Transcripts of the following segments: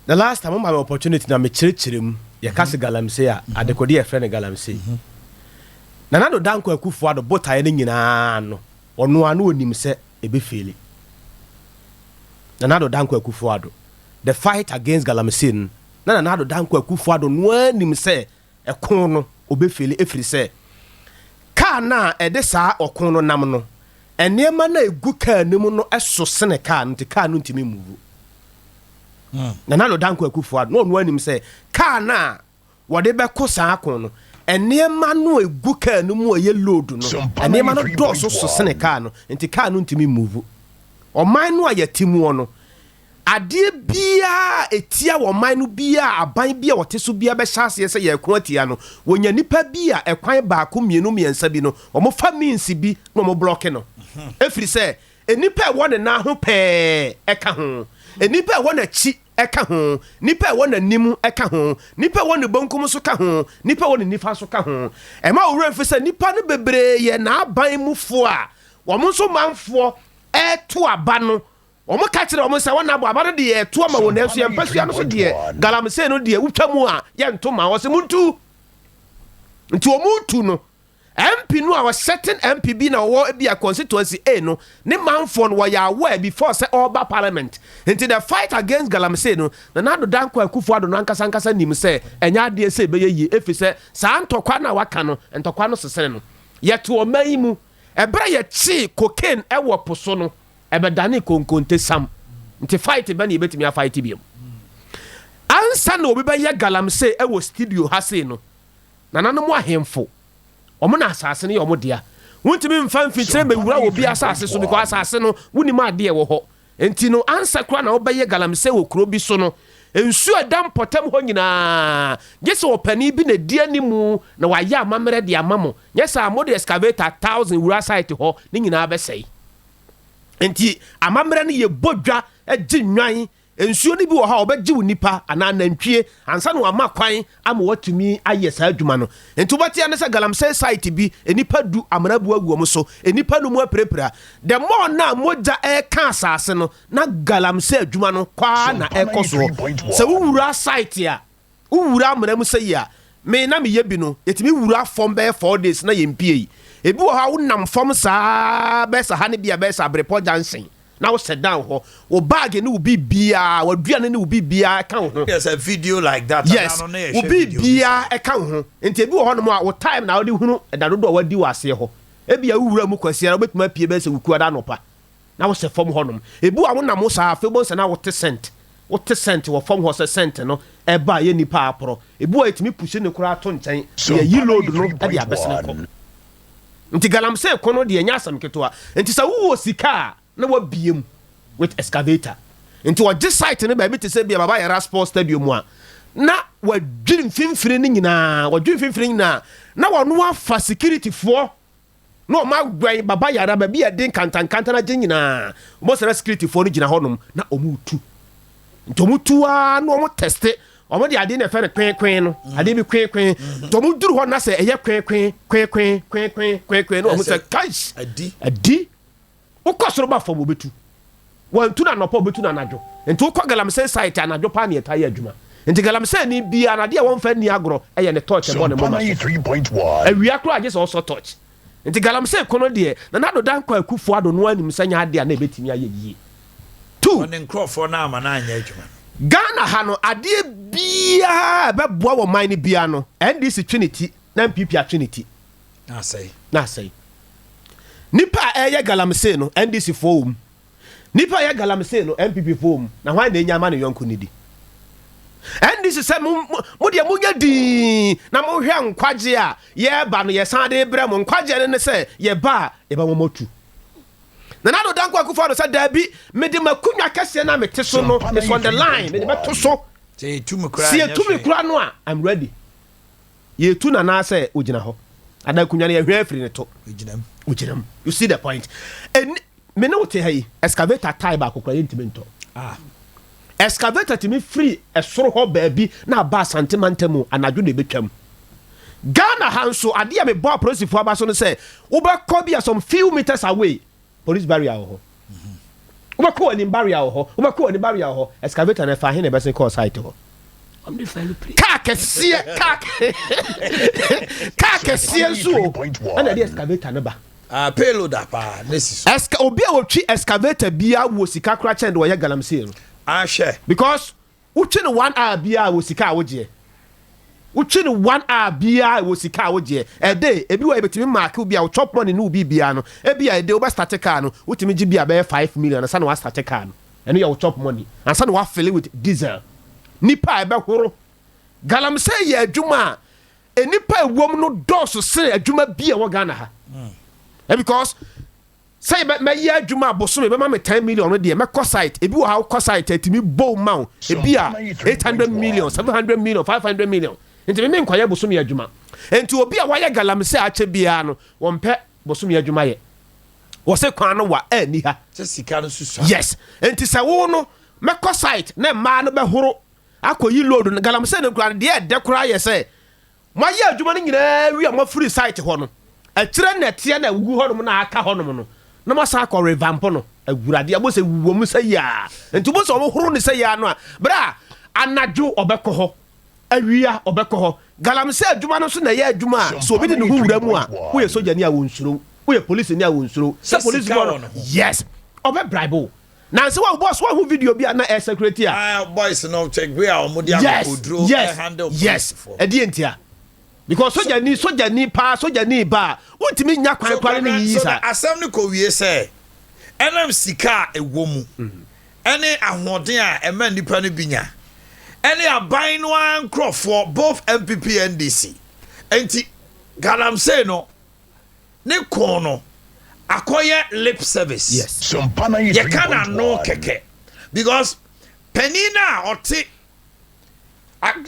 The last time woma me opportunity na mekyerɛkyerɛ mu, yɛka se galamsey a, adekode yɛfrɛ no galamsey. Nana Addo Dankwa Akufo Addo botaeɛ no nyinaa no, ɔno a na onim sɛ ɛbɛfail. Nana Addo Dankwa Akufo Addo, the fight against galamsey no, na Nana Addo Dankwa Akufo Addo no anim sɛ ɛko no ɔbɛfail, ɛfiri sɛ kaa no a ɛde saa ɔko no nam no, nneɛma no a ɛgu kaa no mu no ɛso sene kaa no, nti kaa no ntumi move. Nana Addo Dankwa Akufo Addo na ɔno anim sɛ kaa no a wɔde bɛko saa ko no, nneɛma no a ɛgu kaa no mu a ɛyɛ load no, nneɛma no dɔɔso so sene kaa no, nti kaa no ntumi move. Ɔman no a yɛte mu no, adeɛ biara ɛtia wɔ ɔman no biara, aban bi a wɔte so biara bɛhyɛ aseɛ sɛ yɛko atia no, wɔnya nipa bi a ɛkwan baako, mmienu, mmiɛnsa bi no, wɔfa means bi na wɔn block no, ɛfiri sɛ nipa a ɛwɔ ne nan ho pɛɛ ɛka ho, nipa a ɛwɔ n'akyi ɛka ho, nipa a ɛwɔ n'anim ɛka ho, nipa a ɛwɔ ne bonkum so ka ho, nipa a ɛwɔ ne nifa so ka ho. Ɛma owurɛ mfi sɛ nipa no bebree yɛ n'aban mufoɔ a wɔn nso manfoɔ ɛɛto aba no, wɔn ka kyerɛ wɔn sɛ wɔn abɔ aba no deɛ, ɛto ama wɔn, nanso yɛn mpasua no so deɛ, galamsey no deɛ, wotwa mu a yɛnto ma wɔsɛ muntu. Nti wɔn tu no, MP no a wɔ certain MP bi na ɔwɔ bi a constituency A no ne manfoɔ no wɔyɛ aware before sɛ ɔreba parliament. Nti the fight against galamsey no, Nana Addo Dankwa Akufo Addo no ankasa ankasa nim sɛ ɛnyɛ adeɛ sɛ ɛbɛyɛ yie, ɛfiri sɛ saa ntɔkwa no a waka no, ntɔkwa no sesene no. Yɛte ɔman yi mu, ɛberɛ yɛkyee cocaine ɛwɔ po so no, ɛbɛdane konkonte sam. Nti fight bɛ ne yɛbɛtumi afight biom ansa na obi bɛyɛ galamsey ɛwɔ studio ha sei no? Nananom ahemfo, ɔmo na asase no yɛ ɔmo dea. Wontumi mfa mfikyire mɛwura wɔ bi asase so, because asase no wonim adeɛ wɔ hɔ. Nti no ansa kora na wobɛyɛ galamsey wɔ kuro bi so no, nsuo a ɛda mpɔtam hɔ nyinaa, gye sɛ ɔpanin bi na di animu na wayɛ amammerɛ de ama mo. Nyɛ sɛ mode excavator 1,000 wura site hɔ ne nyinaa bɛsɛe. Nti amammerɛ no, yɛbɔ dwa gye nnwan, nsuo no bi wɔ hɔ a wɔbɛgye wo nipa anaa nantwie ansa na wama kwan ama watumi ayɛ saa adwuma no. Nti wobɛtea ne sɛ galamsey site bi, nipa 10 amena bu agu wɔn so, nipa no mu apirapira. The more na mogya ɛka asase no, na galamsey adwuma no kwaa na ɛkɔ soɔ. Sɛ wowura site a, wowura amena mu sɛ yi a, me na meyɛ bi no, yɛtumi wura fam bɛyɛ 4 days na yɛmpie yi. Ebi wɔ hɔ a wonam fam saa bɛyɛ sɛ ha ne bi a bɛyɛ sɛ Abrepɔ Junction na wosɛ down hɔ, wo bag ne wo biribiaa, waduane ne wo biribiaa ɛka wo ho. There's a video like that. Yes, wo biribiaa ɛka wo ho. Nti ebi wɔ hɔnom a wo time na wode hunu ɛda dodo a wadi wɔ aseɛ hɔ. Ebi a wowura mu kwasiara, wobɛtumi apue bɛyɛ sɛ wukuada anɔpa na wosɛ fam hɔnom. Ebi wɔ a wonam wo saa, afei wobɛhu sɛ na wote scent, wote scent wɔ fam hɔ sɛ scent no ɛba a yɛ nipa aporɔ. Ebi wɔ yɛtumi push ne koraa to nkyɛn, yɛyi load no ɛde abɛsene kɔ. Nti galamsey ko no deɛ, ɛnyɛ asɛm ketewa. Nti sɛ wowɔ sika a, na wabie mu with excavator. Nti ɔgye site no baabi te sɛ bia Baba Yara Sports Stadium a, na wadwiri mfimfini no nyinaa, wadwiri mfimfini nyinaa, na wɔno afa security foɔ na ɔma awɛn Baba Yara baabi a ɛde nkantankanta no agye nyinaa. Ɔmo sɛ na security foɔ no gyina hɔnom na ɔmo tu. Nti ɔmo tu aa na ɔmo test. Ɔmo de adeɛ na ɛfɛ no kwenkwen no, adeɛ bi kwenkwen. Nti ɔmo duru hɔ na sɛ ɛyɛ kwenkwen kwenkwen kwenkwen kwenkwen na ɔmo sɛ kais. Adi. Adi. Wokɔ soro ba fam, wobɛtu. Wantu no anɔpa, wobɛtu no anadwo. Nti wokɔ galamsey site anadwo paa ne yɛta yɛ adwuma. Nti galamsey ni bia na adeɛ a wɔmfa nni agorɔ ɛyɛ ne torch ɛbɔ ne moma so. Awia koraa agye sɛ ɔsɔ torch. Nti galamsey ko no deɛ, Nana Addo Dankwa Akufo Addo no anim sɛ nyɛ adeɛ a na ɛbɛtumi ayɛ yie. Two. Ɔne nkurɔfoɔ no ama no anyɛ adwuma no. Ghana ha no, adeɛ biara ɛbɛboa wɔ man no biara no, NDC twe ne ti na NPP atwe ne ti. Na asɛe. Na asɛe. Nipa a ɛyɛ galamsey no, NDC foɔ wɔ mu. Nipa a ɛyɛ galamsey no, NPP foɔ wɔ mu. Na hwan na enya ama ne yɔnko ne di? NDC sɛ mo deɛ, monyɛ dii na mohwɛ nkwagye a yɛreba no, yɛsan de brɛ mo nkwagye no ne sɛ yɛba a yɛbɛma mo atu. Nana Addo Dankwa Akufo Addo sɛ daabi, mede m'akonnwa kɛseɛ no a mete so no is on the line, mede bɛto so. Sɛ yɛtu kora. Sɛ yɛtu me kora no a, I'm ready. Yɛtu no anaasɛ ogyina hɔ ana akonnwa no yɛhwɛ afiri ne to? Ogyina mu. Ogyina mu. You see the point? Ɛni me ne wo te ha yi, excavator tyre baako kora yɛntumi ntɔ. Ah. Excavator tumi firi ɛsoro hɔ baabi na aba Asante mantam anadwo na ɛbɛtwam. Ghana ha nso, adeɛ a mebɔ apolisifoɔ aba so no sɛ wobɛkɔ bi a some few meters away, police barrier wɔ hɔ. Wobɛkɔ w'anim, barrier wɔ hɔ. Wobɛkɔ w'anim, barrier wɔ hɔ. Excavator no, ɛfa he na ɛbɛsen kɔɔ site hɔ? Kaa kɛseɛ, kaa kɛseɛ nso o, ɛna ɛde excavator no ba. Ah, payload paa ne si so. Obi a wɔtwi excavator biara wɔ sika koraa kyɛn de wɔyɛ galamsey no. Ahwɛ. Because wotwi no 1 hour biara, wɔ sika a wogyeɛ. Wotwi no 1 hour biara, wɔ sika a wogyeɛ. Ɛde ebi wɔ, ebɛtumi mark bi a wo chop money no bi biara no, ebi a ɛde wobɛ start car no, wotumi gye bi a bɛyɛ 5 million ansa na wa start car no. Ɛno yɛ wo chop money ansa na wa fill with diesel. Nipa a ɛbɛhoro galamsey yɛ adwuma a nipa ewom no dɔɔso sene adwuma bi a ɛwɔ Ghana ha. Because sɛ mɛyɛ adwuma a bosome bɛma me 10 million no deɛ, mɛkɔ site. Ebi wɔ ha, wokɔ site, atumi bow ma wo ebi a 800 million, 700 million, 500 million. Nti me nkɔyɛ bosome adwuma. Nti obi a wayɛ galamsey akyɛ biara no, wɔmpɛ bosome adwuma yɛ. Wɔsɛ kwan no wa ɛni ha. Sɛ sika no susua. Yes, nti sɛ wo no mɛkɔ site na mmaa no bɛhoro akɔyi load no. Galamsey no koraa no deɛ, ɛdɛ koraa yɛ sɛ moayɛ adwuma no nyinaa wi a, moafiri site hɔ no, ɛkyerɛ nɛteɛ na ɛwugu hɔnom na aka hɔnom no, na moasan akɔ revamp no. Awurade, abɔ sɛ wuwɔ mu sɛ yia. Nti wo sɛ ɔmohoro ne sɛ yia no a, berɛ a anadwo ɔbɛkɔ hɔ, awia ɔbɛkɔ hɔ. Galamsey adwuma no nso na ɛyɛ adwuma a sɛ obi de ne ho wura mu a, woyɛ sogyani a, wɔnsuro. Woyɛ polisini a, wɔnsuro sɛ Sɛ polisi sika bɔ wɔ no. ne ho. Yes, ɔbɛ bribe wo. Nansi wa boss, wa hu video bi a na ɛ security a. Ah, boys no check way a wɔn de akokoduro handle polisifoɔ. Ɛdeɛ ntia? Because sogyani, sogyani paa, sogyani ba a, wontumi nya kwan kware ne yiyi So saa. Asɛm no kɔ wie sɛ ɛnam sika a ɛwɔ mu ɛne ahoɔden a ɛma nnipa no bi nya ɛne aban no ara nkurɔfoɔ, both NPP, NDC, nti galamsey no ne kɔn no akɔyɛ lip service. Yɛka n'ano kɛkɛ because panin no a ɔte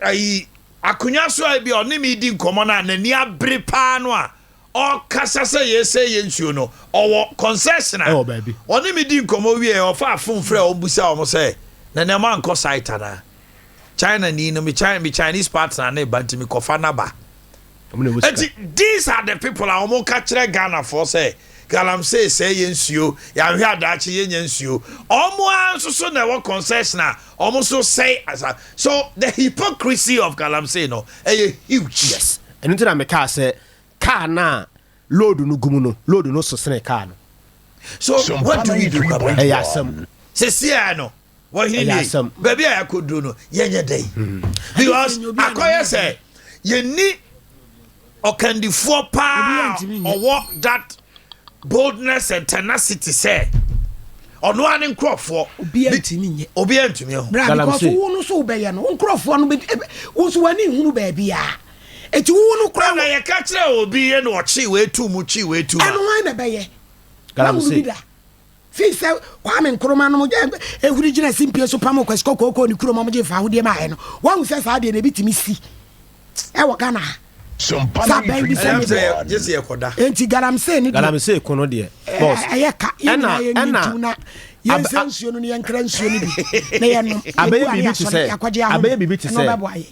ayi akonnwa so a bi a ɔne mi di nkɔmɔ no a n'ani abere paa no a ɔkasa sɛ yɛsɛ yɛ nsuo no, ɔwɔ concession a Ɛwɔ baabi. Ɔne mi di nkɔmɔ wie, ɔfa phone frɛ, ɔbusa wɔn sɛ na nneɛma nkɔ site ana China ni no, mi China, mi Chinese partner ne ba, nti mi kɔfa naba. Ɔmo na ɛwɔ sika. Eti these are the people a wɔn ka kyerɛ Ghanafoɔ sɛ galamsey sɛ yɛ nsuo, yɛahwɛ adaakye yɛnya nsuo. Wɔn ara nso so na ɛwɔ concession a wɔn nso sɛe asa. So the hypocrisy of galamsey no ɛyɛ huge. Yes, ɛno nti na mekaa sɛ kaa na load no gu mu no, load no so sene kaa no. So what do we do, Kwabra? Ɛyɛ asɛm. Sɛsia no wɔhene Ɛyɛ nie asɛm. Baabi a yɛakɔduro no, yɛnyɛ dɛn? Because akɔyɛ sɛ yɛnni ɔkandifoɔ paa Obiara ntumi nyɛ. ɔwɔ that boldness and tenacity sɛ ɔno ara ne nkurɔfoɔ. Obiara ntumi nyɛ. Obiara ntumi ho. Bra, because Galamsey. wo no so wobɛyɛ no, wo nkurɔfoɔ no wo nso w'ani nhunu baabi a eti wo no kora na yɛka kyerɛ obi yɛ na ɔkye wei tu mu, kye wei tu mu. Ɛno hwan na bɛyɛ? Galamsey. Wahunu bi da fi sɛ Kwame Nkrumah no ehuri gyina simpie so pam Kwasi Kɔkɔɔkɔ ne kurom, ɔmo gye fa ahodeɛ ma ayɛ no. Wahu sɛ saa deɛ na ebi tumi si ɛwɔ Ghana ha saa bɛn bi sɛ ɛnam ne sɛ gye sɛ yɛkɔda. Enti galamsey ne deɛ Galamsey ko no deɛ, boss, ɛyɛ ka yɛn ɛna nyinaa yɛn ɛna ntu na yɛnsɛ nsuo no na yɛnkra nsuo no bi na yɛnom. Abɛyɛ Yɛgu a ne biribi te yɛasɔre, yɛakɔgye ahome. abɛyɛ biribi te Ɛno sɛ ɔbɛboa yɛ.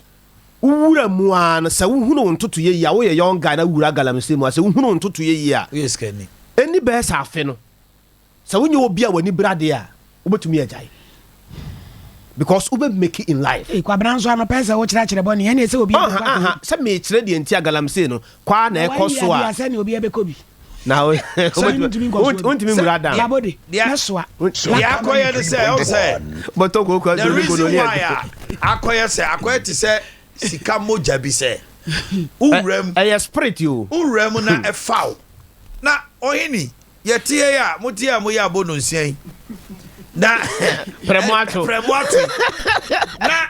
Wowura mu a no, sɛ wohunu wo ntoto yɛ yie a, woyɛ young guy na wura galamsey mu a, sɛ wohunu wo ntoto yɛ yie a, woyɛ sikani. Ɛni bɛyɛ sɛ afe no, sɛ wonyɛ obi a w'ani bere adeɛ a, wobɛtumi agyae because wobɛ make it in life. Ee, Kwabena nso anɔpɛ sɛ wokyerɛkyerɛ bɔne ɛne sɛ obi aha aha, sɛ mekyerɛ deɛ nti a galamsey no kwaa na ɛkɔ so a. Sɛne obi ɛbɛkɔ bi. Na Sɛ ntumi nkɔ so bi. wontumi nwura dan. Yabode Deɛ- mɛsoa. Deɛ akɔyɛ ne sɛ ɛwɔ sɛ bɔtɔ kooko. The reason why a akɔyɛ sɛ akɔyɛ te sɛ sika mogya bi sɛ wowura mu. Ɛyɛ spirit o. Wowura mu na ɛfa wo na ɔhene yɛte yɛ a mote a moyɛ abɔ no nsia yi na Prɛmo ato. Prɛmo ato na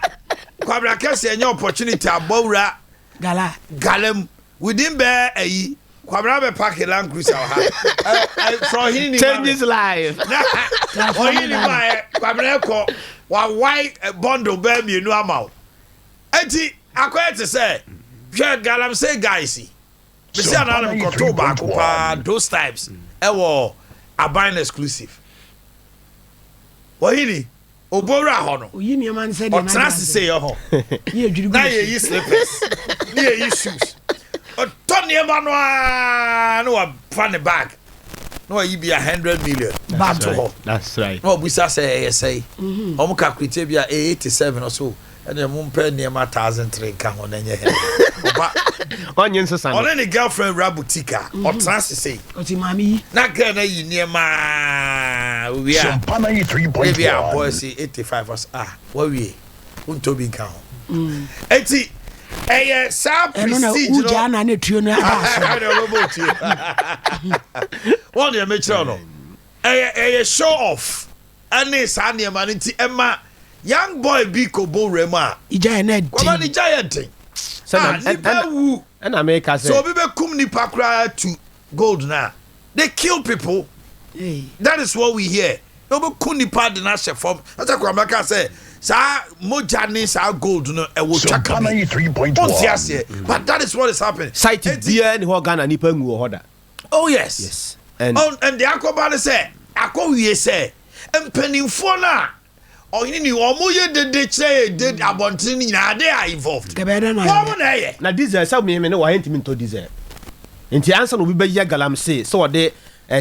Kwabra Kɛseɛ nyɛ opportunity abɔ wura gala. Gala mu within bɛɛ ayi Kwabra bɛ park Land Cruiser wɔ ha ɛ ɛ frɛ ɔhene ni ma me. Changes life. Na ɔhene ni ma yɛ Kwabra kɔ wawae bundle bɛɛ mmienu ama wo. Eti akɔyɛ te sɛ hwɛ galamsey guys yi bisi anaa nkɔtoo baako paa those times ɛwɔ aban exclusive. Ɔhene obowura hɔ no, oyi nneɛma nsɛ deɛ ɔtena ase sɛ yɛ hɔ ne yɛ dwiri gu na ne so. Yɛyi slippers ne yɛyi shoes, ɔtɔ nneɛma no aa na wafa ne bag na wayi bi 100 million. Ato hɔ. That's right. Na ɔbusa sɛ ɛyɛ sɛe. Ɔmo calculate bi a ɛyɛ 87, ɔso ɛna mo mpɛ nneɛma 1,003 nka ho na ɛnyɛ hɛ ɔba. Ɔnye nsesa no. Ɔne ne girlfriend wura boutique a, ɔtena ase sei. Ɔti maame yi. Na girl no ayi nneɛma owie a, Sompa ebi a 93.1. boy si 85, ɔsɛ, "Ah, wawie, wontɔ bi nka ho?" Eti ɛyɛ saa ɛno na prestige no. wogyaa na ne tuo no aba so. Ɛna ɔbɛbɔ otie wɔn deɛ mekyerɛw no, ɛyɛ show off ɛne saa nneɛma no, nti ɛma young boy bi kɔ bɔ wura mu a, igya yɛ na kwaba ne ɛden. gya yɛ den. Sɛ ah na nipa wu. Ɛna meka sɛ sɛ obi bɛ kum nipa koraa to gold na they kill people. Hey. That is what we hear, na obi kun nipa de na hyɛ fam ɛsɛ kwaba ka sɛ saa mogya ne saa gold no ɛwɔ twaka Sompa bi 93.1. ɔnte aseɛ, but that is what is happening. Site biara ni hɔ Ghana nipa ngu wɔ hɔ da. Oh yes. Yes, and Oh, and deɛ akɔba ne sɛ akɔwie sɛ mpanimfoɔ no a ɔhene ni ɔmo yɛ dede kyerɛ yɛ dede abɔnten no nyinaa, they are involved. Kɛbɛyɛ dɛ na wɔn mo na ɛyɛ. Na diesel sɛ mímí ne wɔayɛ ntumi ntɔ diesel, nti ansa na obi bɛyɛ galamsey sɛ ɔde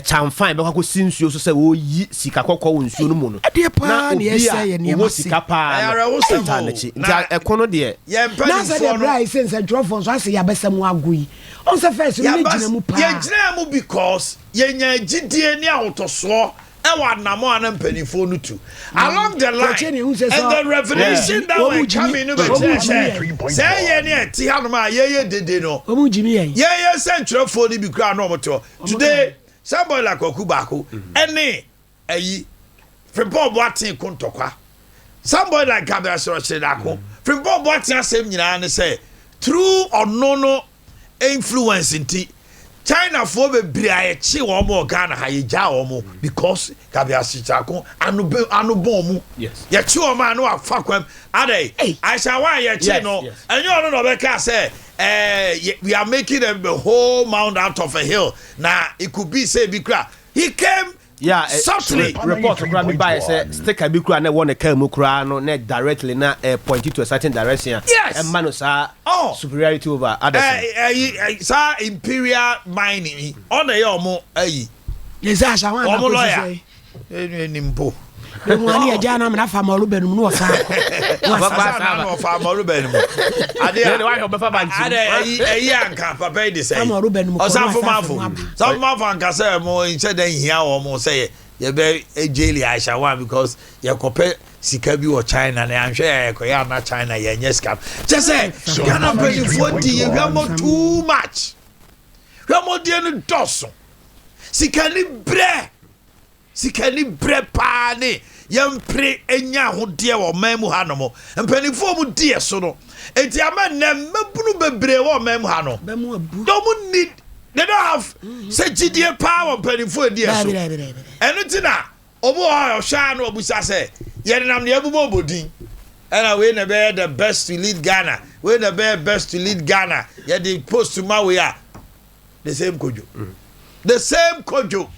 kyamfan bɛkɔ akɔsi nsuo so sɛ wɔyi sika kɔkɔɔ wɔ nsuo no mu no, Ɛdeɛ paa na na obi yɛsɛ a yɛ nneɛma ɔwɔ se. sika paa Ɛyɛ no awerɛhosɛm ɛtaa o. n'akyi, nti Na- ɛko no deɛ yɛn Na sɛ deɛ mpanimfoɔ berɛ a no ɛsɛ nsɛntwerɛfoɔ nso asɛ yɛabɛsɛ mu ago yi, ɔn sɛ first no ne gyina mu paa. Yɛgyina mu because yɛnya gyidie ne ahotɔsoɔ ɛwɔ anamɔ a na mpanimfoɔ no tu along the line Yɛkyɛ ne ehu sɛ and the revelation that Wɔn were mu gyimi- coming no wɔn mu bɛkyerɛ gyimi sɛ yɛn. sɛ ɛyɛ ne ɛte hanom a yɛyɛ dede no, ɔmu gyimi yɛn. Yɛyɛ sɛ ntwerɛfoɔ no bi koraa na ɔmo te hɔ today, somebody like Kwaku Baako ɛne ɛyi Frimpong Boateng ko ntɔkwa, somebody like Gabriel Sɔrɔkyerɛ Dako, Frimpong Boateng asɛm nyinaa ne sɛ through ɔno no influence nti Chinafoɔ bebree a yɛkye wɔn wɔ Ghana ha, yɛgya wɔn because Gabriel Sɔrɔkyerɛ Dako ano bɛ ano bɔn mu. Yɛkye wɔn a no wafa kwam adɛ. Hey. Aisha wa yɛkye no, ɛnyɛ ɔno na ɔbɛka sɛ we are making a whole mound out of a hill, na it could be say bi kura he came yeah, subtly. Report kura bi ba yɛ sɛ sticker bi kura na ɛwɔ ne car mu kura no na directly na point to a certain direction a ɛma no saa superiority over others. Ɛyi saa Imperial Mining yi, ɔna ɛyɛ ɔmo ɛyi yɛ sɛ ahyɛ ɔmo wɔn lawyer ɛnu ɛni mpo. Mehu ane yɛgya na mena fa ma ɔlo bɛnum ne wɔsa. Asa na ɔfa ama ɔlo bɛn mu ade Ne de wahwɛ ɔbɛfa bankye mu. Ade ɛyi anka papa yi de sɛ Ama ɔlo bɛnum kɔ, na ɔsafo wasa mafo afo mu aba. Safo mafo anka sɛ mo nhyɛ dɛ nhia wɔn mo sɛ yɛbɛ jail Aisha One because yɛkɔpɛ sika bi wɔ China na yɛanhwɛ yɛ yɛkɔyɛ ana China yɛnyɛ sika kyɛ sɛ Ghana mpanyinfoɔ di yɛ hwɛmɔ too much. Hwɛmɔdeɛ no dɔso, sika ni brɛ, sika ni brɛ paa ne yɛmpere anya ahodeɛ wɔ ɔman mu ha nom. Mpanimfoɔ mu di yɛ so no, eti ama nnɛ mmabunu bebree wɔ ɔman mu ha no bɛmu abu. Wɔn need, they don't have sɛ gyidie paa wɔ mpanimfoɔ edi yɛ so. Dabi, dabi, dabi. Ɛno ti na obi wɔ hɔ a ɔhwɛ a na ɔbusa sɛ yɛdenam deɛ ɛbobɔ obodin ɛna wei na ɛbɛyɛ the best to lead Ghana, wei na ɛbɛyɛ best to lead Ghana, yɛde post ma wei a, the same Kojo, the same Kojo.